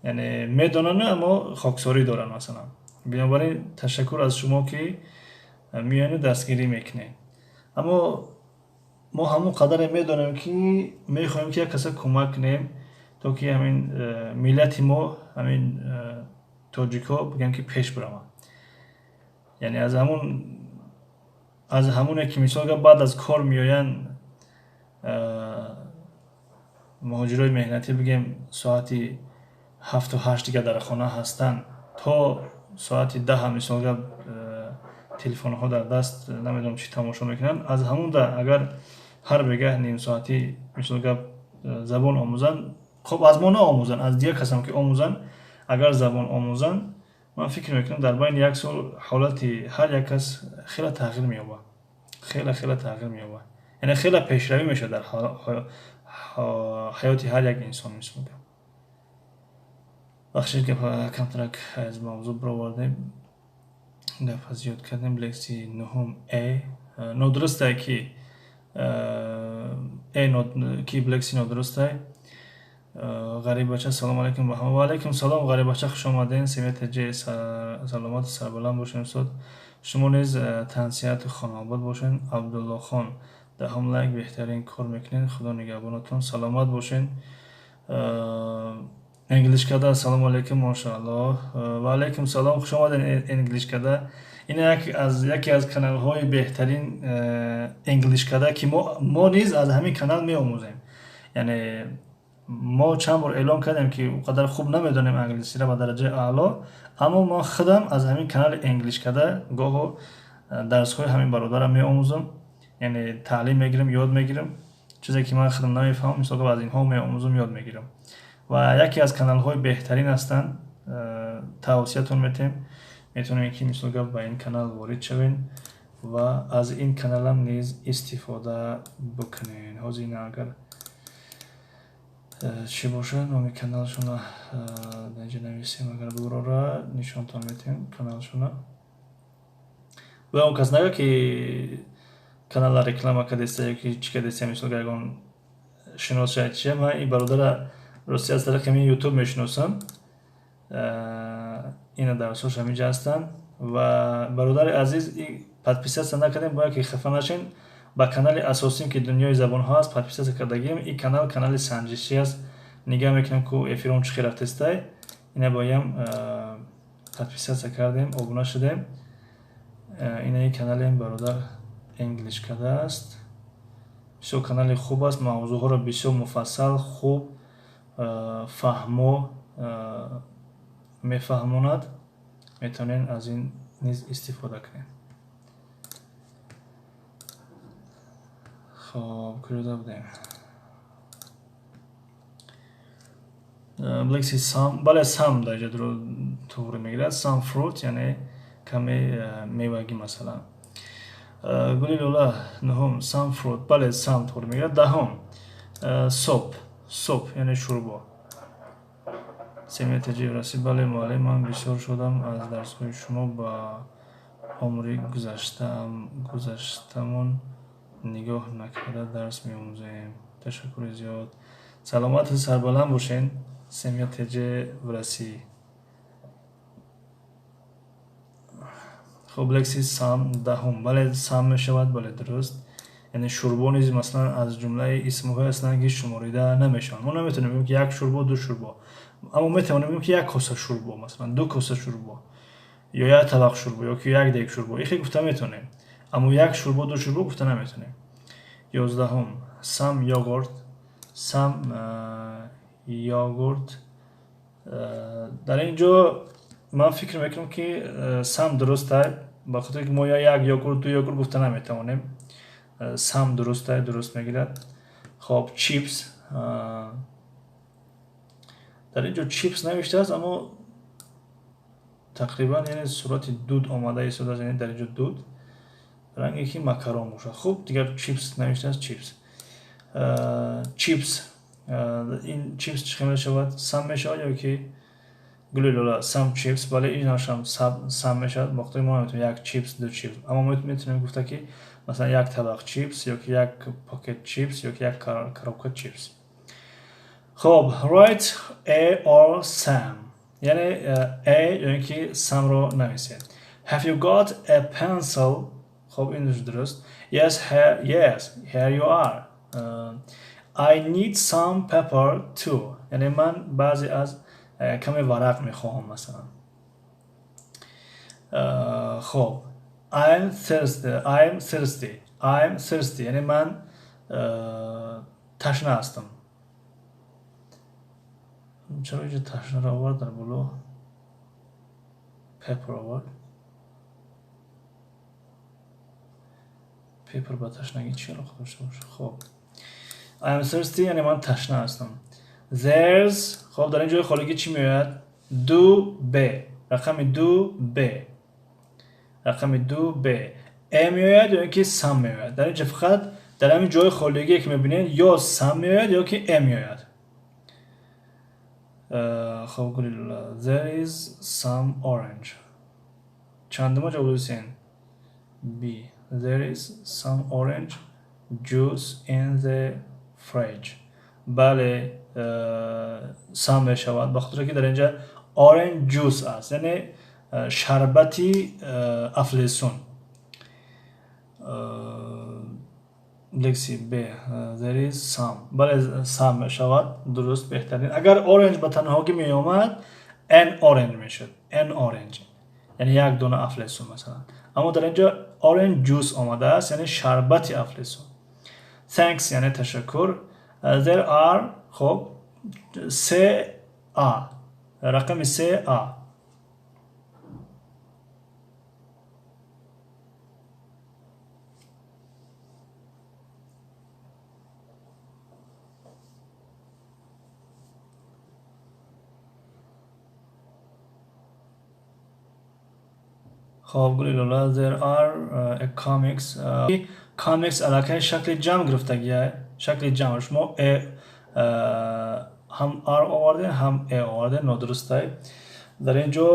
яъне медонанд, аммо хоксорӣ доранд масалан. Бинобар ин ташаккур аз шумо, ки меояну дастгирӣ мекунед, аммо мо ҳамон қадаре медонем, ки мехоҳем ки як каса кӯмак кунем, то ки ҳамин миллати мо, ҳамин тоҷикҳо бигӯям ки пеш бираванд. Яъне аз ҳамоне ки мисол гап, баъд аз кор меоянд муҳоҷирои меҳнатӣ, бигем, соати 7-у 8 дига дар хона ҳастанд, то соати 10-а мисол гап телефонҳо дар даст, намедонам чӣ тамошо мекунанд. Аз ҳамонда агар ҳар бегаҳ нимсоатӣ мисол гап забон омӯзанд, хоб, аз мо наомӯзанд, аз дигар касам ки омӯзанд, агар забон омӯзанд, ман фикр мекунам, дар байни як сол ҳолати ҳар як кас хеле тағйир меёбад, хеле хеле тағйир меёбад, яъне хеле пешравӣ мешавад дар ҳаёти ҳар як инсон. Мисол гап, бахшид, гапа камтарак аз мавзӯъ бировардем, гапа зиёд кардем. Лекси, нуҳум, э нодурустае ки э ки Блекси нодурустае. Ғариббача, салому алайкум ба ҳама. Ва алайкум салом, Ғариббача, хуш омадем. Семетаҷ, саломату сарбаланд бошед, устод, шумо низ тансиҳату хонаобод бошед. Абдуллохон, 10-ум лайк, беҳтарин кор мекунед, худо нигаҳбонатон, саломат бошед. Энглишкада, ассалому алайкум, мошааллоҳ. Ва алайкум салом, хуш омадед, Энглишкада. Ин яке аз каналҳои беҳтарин, Энглишкада, ки мо низ аз ҳамин канал меомӯзем. Яъне мо чанд бор эълон кардем, ки он қадар хуб намедонем англисиро ба дараҷаи аъло, аммо ман худам аз ҳамин канали Энглишкада гоҳо Дарсҳои ҳамин бародарам меомӯзам, яъне таълим мегирам, ёд мегирам. Чизе ки ман худам намефаҳмам, мисол аз инҳо меомӯзам, ёд мегирам. Ва яке аз каналҳои беҳтарин ҳастанд, тавсиятон метем. Метавонем ки мисол гап ба ин канал ворид шавем ва аз ин каналам низ истифода бикунем. Ҳозир ина агар чӣ бошад, номи каналшона инҷа нависем, агар бурора нишонтон метем каналшона. Ва он кас нага ки канала реклама кардеста ё ки чӣ кардеста, мисол ягон шинос шавад чия. Ман ин бародара рости аз тариқи ҳамин ютуб мешиносам. Ина дарсҳош ҳаминҷа ҳастанд. Ва бародари азиз, подписаться накардем, бояд ки хафа нашен. Ба канали асосим ки Дунёи забонҳо аст подписаться кардагием. Ин канал канали санҷишӣ аст, нигаҳ мекунем ку эфиром чӣ хел рафтестай. Ина боям подписаться кардем, обуна шудем. Ина ин каналем бародар English кардааст. Бисёр канали хуб аст, мавзӯъҳоро бисёр муфассал, хуб, фаҳмо мефаҳмонад. Метавонед аз ин низ истифода кунед. Хоб, куҷода будем? Блекси some, бале, some дар инҷа туғри мегирад. Some fruit, яъне каме мевагӣ масалан. Гули лола, нуҳум, some fruit, бале, some туғри мегирад. Даҳум, soup, soup яъне шӯрбо. Семия Таҷиев расид, бале, муаллим, ман бисёр шодам аз дарсҳои шумо, ба умри гузаштамон нигоҳ накарда дарс меомӯзем. Ташаккури зиёд. Саломату сарбаланд бошен, Семия Теҷе в России. Хоб, лекси some, даҳум, бале, some мешавад, бале, дуруст. Яъне шӯрбо низ масалан аз ҷумлаи исмҳое ҳастанд ки шуморида намешаванд. Мо наметавонем бигӯем ки як шӯрбо, ду шӯрбо, аммо метавонем бигӯем ки як коса шӯрбо, масалан ду коса шӯрбо, ё як табақ шӯрбо, ё ки як дег шӯрбо. Ихе гуфта метавонем, аммо як шӯрбо, ду шӯрбо гуфта наметавонем. 11-ум, some yogurt, some yogurt. Дар ин ҷо ман фикр мекунам ки some дуруст аст, ба хотире ки мо як йогурт, ду йогурт гуфта наметавонем. Some дуруст аст, дуруст мегирад. Хоб, чипс, дар ин ҷо чипс навиштааст, аммо тақрибан яъне сурати дуд омада истодааст, яъне дар ин ҷо дуд ранге ки макарон бошад. Хуб, дигар чипс навиштааст, чипс. Чипс, ин чипс чӣ хел мешавад? Some мешавад ё ки гули лола, some chips, бале, инашам some мешавад. Ба хотири мо наметавонем як чипс, ду чипс, аммо метавонем гуфта ки масалан як табақ чипс, ё ки як пакет чипс, ё ки як коробка чипс. Хоб, write a or some, яъне a ё ки some-ро нависед. Have you got a pencil? Хоб, ин дуруст. Yes, here, yes, here you are. I need some paper too, яъне ман баъзе аз каме варақ мехоҳам масалан. Хоб, I'm thirsty, I'm thirsty, I'm thirsty, яъне ман ташна ҳастам. Чаро инҷо ташнаро овард, дар боло paper овард? Paper ба ташнагӣ чӣ алоқа дошта бошад? Хоб, I'm thirsty яъне ман ташна ҳастам. There's, хоб, дар ин ҷои холигӣ чӣ меояд? Ду б, рақами ду б, рақами ду б. A меояд ё ин ки some меояд? Дар ин ҷо фақат дар ҳамин ҷои холигие ки мебинед, ё some меояд, ё ки a меояд. Хоб, гули лола, there is some orange. Чандума ҷавоб додистен? B. There is some orange juice in the fridge. Бале, some мешавад, ба хотире ки дар инҷа orange juice аст, яъне шарбати афлесун. Лекси б, there is some, бале, some мешавад, дуруст, беҳтарин. Агар orange ба танҳогӣ меомад, an orange мешуд, an orange, яъне як дона афлесун масалан. Аммо дар инҷо orange juice омадааст, яъне шарбати афлесун. Thanks яъне ташаккур. There are, хоб, се а, рақами се а. Хоб, гули лола, there are a comics. Comics аллакай шакли ҷамъ гирифтагия, шакли ҷамъ. Шумо a ҳам are овардем, ҳам a овардем, нодурустай. Дар ин ҷо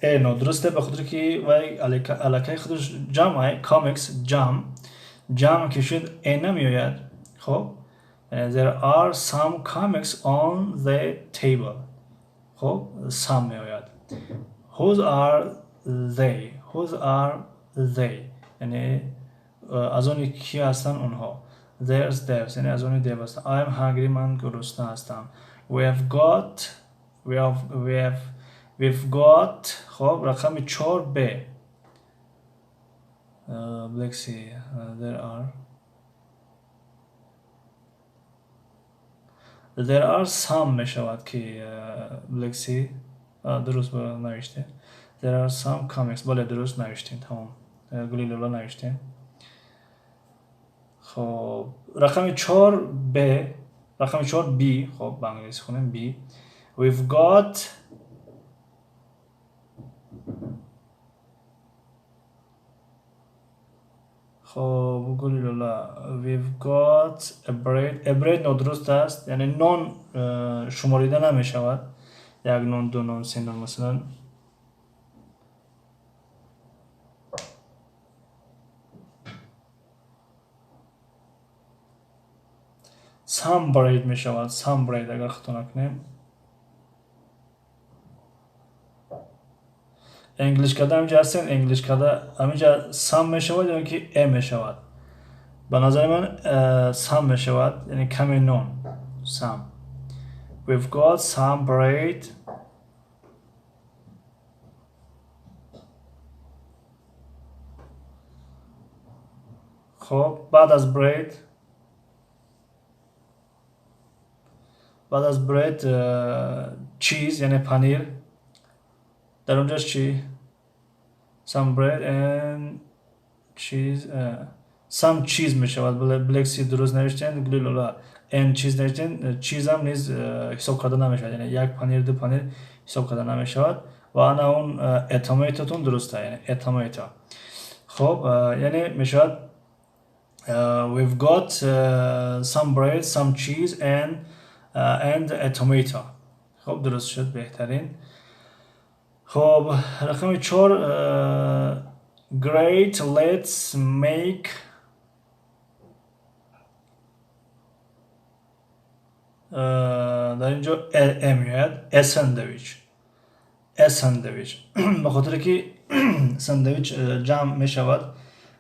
a нодурусте, ба хотире ки вай аллакай худаш ҷамъ ай, comics ҷамъ, ҷамъ ки шуд a намеояд. Хоб, there are some comics on the table. Хоб, some меояд. Whose are they? Whose are they? Яъне аз они ки ҳастанд онҳо? Theirs, theirs, яъне аз они дев ҳастанд. I am hungry, ман гурусна ҳастам. We have got, we have, we have, we've got. Хоб, рақами 4 б. Black Sea, there are some мешавад ки Black Sea дуруст навиштем. There are some comics, бале, дуруст навиштем, тамом. Гули лола навиштем. Хоб, рақами 4 б, рақами 4 б. Хоб, ба англисӣ хонем b. We've got хоб, гули лола, we've got a bread. A bread нодуруст аст, яъне нон шуморида намешавад. Як нон, ду нон, се нон масалан. Some bread мешавад, some bread, агар хато накунем. English када ҳаминҷа ҳастем, English када ҳаминҷа some мешавад ё ки a мешавад? Ба назари ман some мешавад, яъне каме нон, some. We've got some bread. Хоб, баъд аз bread, баъд аз bread cheese, яъне панир. Дар онҷош чӣ? Some bread and cheese, some cheese мешавад. Black Sea дуруст навиштем, гули лола and cheese навиштем. Cheese ҳам низ ҳисоб карда намешавад, яъне як панир, ду панир ҳисоб карда намешавад. Ва ана он a tomato-тон дуруст, яъне a tomato. Хоб, яъне мешавад we've got some bread, some cheese and a tomato. Хоб, дуруст шуд, беҳтарин. Хоб, рақами 4, great, let's make дар инҷо a меояд, a sandwich, a sandwich, ба хотире ки sandwich ҷамъ мешавад,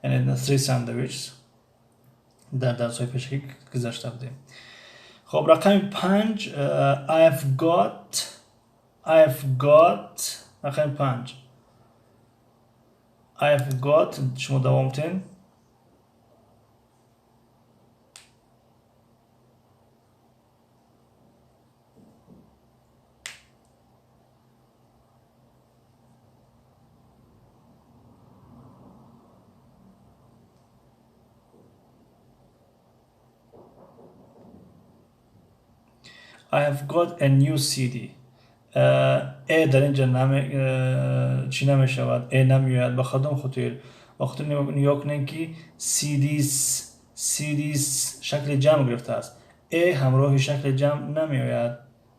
яъне three sandwiches, дар дарсҳои пешакӣ гузашта будем. Хоб, рақами 5, I've got, I've got, рақами 5, I've got. Шумо давом тен. I have got a new CD. A дар инҷа чӣ намешавад, a намеояд. Ба кадом хотир? Ба хотир нигоҳ кунем ки CDs, CDs шакли ҷамъ гирифтааст, a ҳамроҳи шакли ҷамъ намеояд.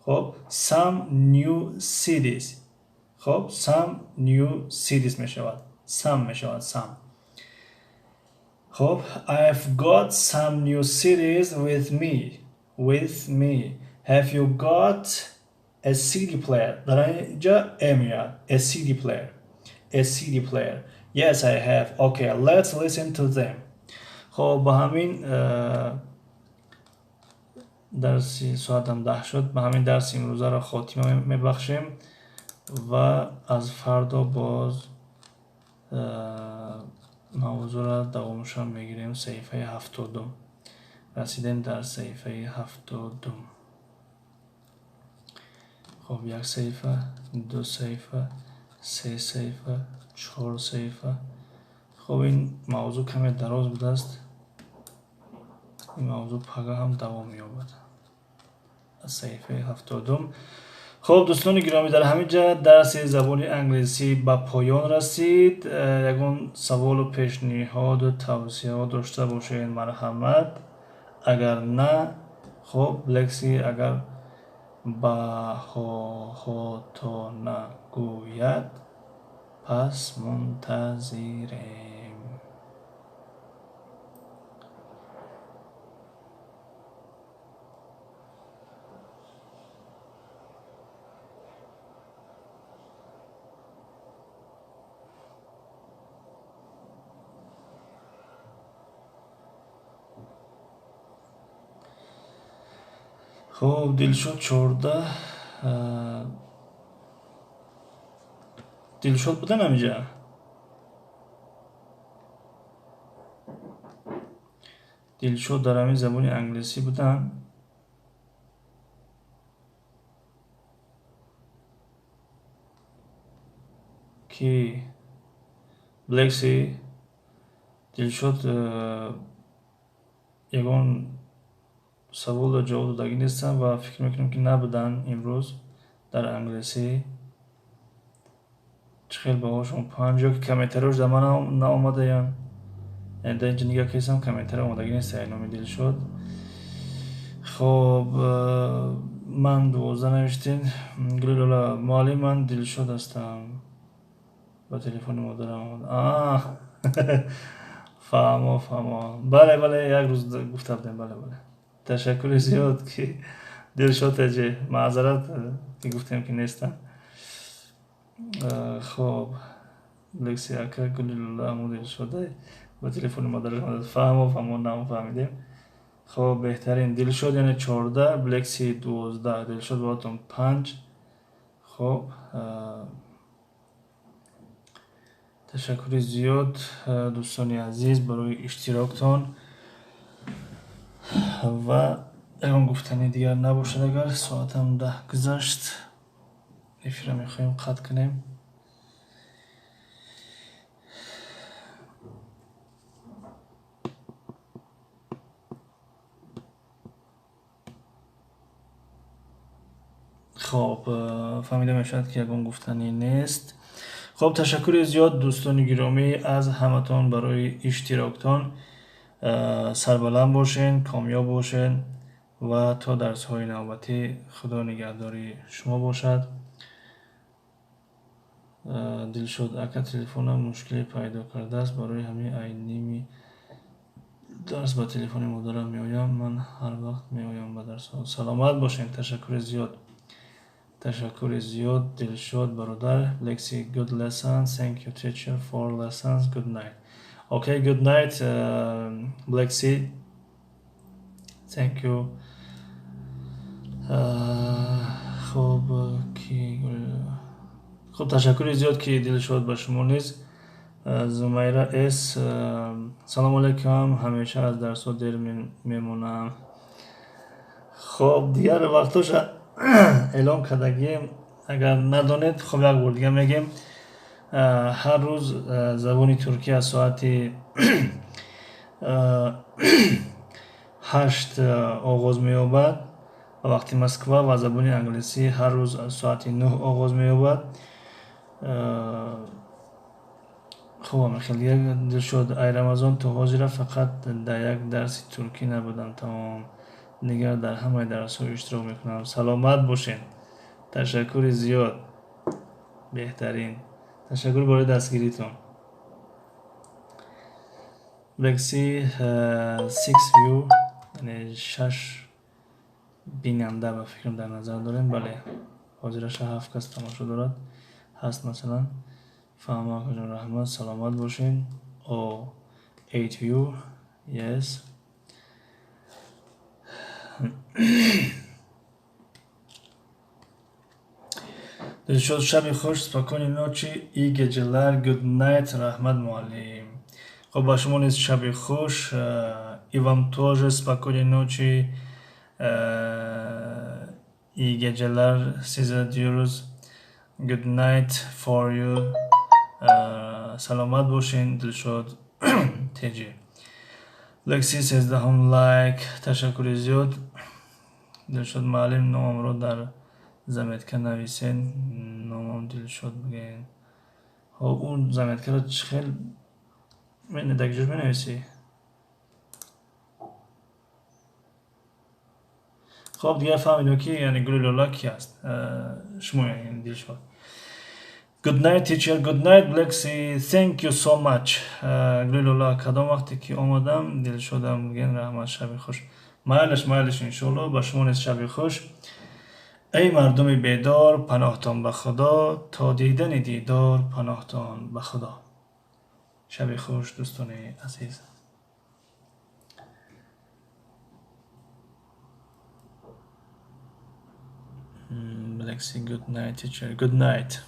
Хоб, some new CDs. Хоб, some new CDs мешавад, some мешавад, some. Хоб, I've got some new CDs with me, with me. Have you got a CD player? Дар инҷа a меояд, a CD player, a CD player. Yes, I have. Okay, let's listen to them. Хоб, ба ҳамин дарси соатам 10 шуд, ба ҳамин дарси имрӯзаро хотима мебахшем ва аз фардо боз мавзӯъро давомашро мегирем. Саҳифаи 70-ум расидем, дар саҳифаи 70-ум. Хоб, як саҳифа, ду саҳифа, се саҳифа, чор саҳифа. Хоб, ин мавзӯъ каме дароз будааст, ин мавзӯъ пага ҳам давом меёбад аз саҳифаи 70-ум. Хуб, дӯстони гиромӣ, дар ҳамин ҷа дарси забони англисӣ ба поён расид. Ягон саволу пешниҳоду тавсияҳо дошта бошед, марҳамат. Агар на, хуб, лекси агар баҳоҳото нагӯяд, пас мунтазирем. Хуб, Дилшод 14, Дилшод будан ҳаминҷа? Дилшод дар ҳамин забони англисӣ будан? Ки Блекси, Дилшод ягон саволро ҷавоб додагӣ нестам ва фикр мекунам, ки набуданд имрӯз дар англисӣ. Чӣ хел баҳошон 5 ё ки комментариёш дар ман наомадаям. Яъне дар инҷа нигоҳ кардам, комментарио омодагӣ нест номи Дилшод. Хоб, ман 12 навиштем. Гулилола, муаллим, ман Дилшод ҳастам. Ба телефони модарам омада. Фаҳмо, фаҳмо. Бале, бале, як рӯз гуфта будем, бале, бале. Ташаккури зиёд, ки Дилшод аҷи, маъзарат, ки гуфтем, ки нестам. Хоб, лекси ака, Гулилола ҳамун Дилшодай ба телефони модараш омада. Фаҳмо, фаҳмо, нафаҳмидем. Хоб, беҳтарин. Дилшод яъне 14, Блекси 12, Дилшод боатон 5. Хоб, ташаккури зиёд, дӯстони азиз, барои иштироктон ва ягон гуфтани дигар набошад, агар соатам 10 гузашт, эфирро мехоҳем қатъ кунем. Хоб, фаҳмида мешавад, ки ягон гуфтанӣ нест. Хоб, ташаккури зиёд, дӯстони гиромӣ, аз ҳаматон барои иштироктон. Сарбаланд бошен, комёб бошен ва то дарсҳои навбатӣ Худо нигаҳдори шумо бошад. Дилшод ака, телефонам мушкиле пайдо кардааст, барои ҳамин ай ними дарс ба телефони модарам меоям. Ман ҳар вақт меоям ба дарсҳо. Саломат бошен, ташаккури зиёд. Ташаккури зиёд, Дилшод бародар. Лекси, good lesson. Thank you, teacher, for lessons. Good night. Okay, good night, Black Sea. Thank you. Хоб, ки хуб, ташаккури зиёд, ки Дилшод, ба шумо низ. Зумайра С, салому алайкум, ҳамеша аз дарсҳо дер мемонам. Хоб, дигар вақтоша эълон кардагием, агар надонед, хоб, як бор дига мегем. Ҳар рӯз забони туркӣ аз соати 8 оғоз меёбад ба вақти Москва ва забони англисӣ ҳар рӯз аз соати 9 оғоз меёбад. Хуб, хел Дилшод, ай Рамазон то ҳозира фақат дар як дарси туркӣ набудам, тамом, дигар дар ҳамаи дарсҳо иштирок мекунам. Саломат бошед, ташаккури зиёд, беҳтарин, ташаккур барои дастгиритон. Лекси, six view, яъне шаш бинанда ба фикрам дар назар дорем. Бале, ҳозираша ҳафт кас тамошо дорад ҳаст. Масалан, фаҳма акаҷон, раҳмат, саломат бошед. О, eight view, yes. Дилшод, шаби хуш, спокойной ночи, iyi geceler, good night, раҳмат, муаллим. Хуб, ба шумо низ шаби хуш, и вам тоже спокойной ночи, iyi geceler size diyoruz. Good night for you. Саломат бошин, Дилшод теҷи. Лекси, 13-ум лайк, ташаккури зиёд. Дилшод, муаллим, номамро дар Заметка нависен, номам Дилшод бигӯен. Хоб, он заметкаро чӣ хел дар ҷош менависӣ? Хоб, дигар фаҳмидем, ки яъне Гули Лола ки аст. Шумо, яъне Дилшод. Good night, teacher. Good night, Black Sea. Thank you so much. Гули Лола, кадом вақте ки омадам, Дилшодам бигӯен, раҳмат, шаби хуш. Майлаш, майлаш, иншоалло, ба шумо низ шаби хуш. Эй мардуми бедор, паноҳтон ба Худо, то дидани дидор, паноҳтон ба Худо. Шаби хуш, дӯстони азиз. Black Sea, good night, teacher. Good night.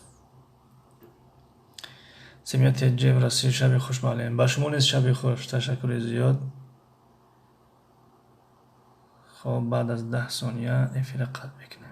Семья Теджи в России, шаби хуш, муаллим. Ба шумо низ шаби хуш, ташаккури зиёд. Хоб, баъд аз 10 сония эфира қатъ мекунем.